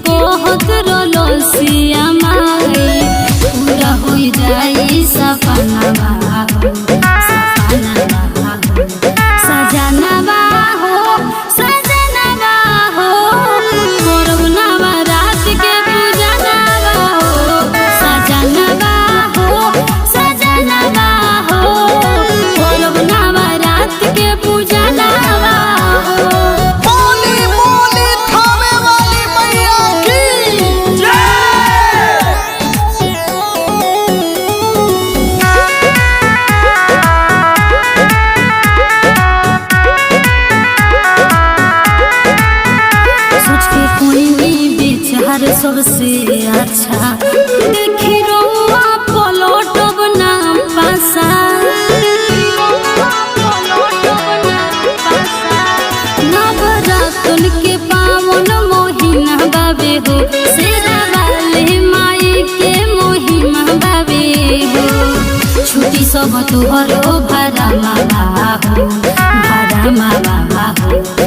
कहत रलो सिया माई, पूरा हो जाई सपना हो, सपना हो। सजनवा हो, सजनवा हो, करब नवरात के पूजनवा हो। सजनवा हो, सजनवा हो, करब नवरात के पूजनवा हो। बोली बोली थामे वाली मैया की जय। सोच के कोई भी विचार सबसे अच्छा, देखी रोआ पलटब ना पासा। नवरातन के पावन मोहिना बाबे हो, शेरा वाले माई के मोहिमा बाबे हो। छुट्टी सब तोहरो भाड़ा मामा हो, भाड़ा मामा हो।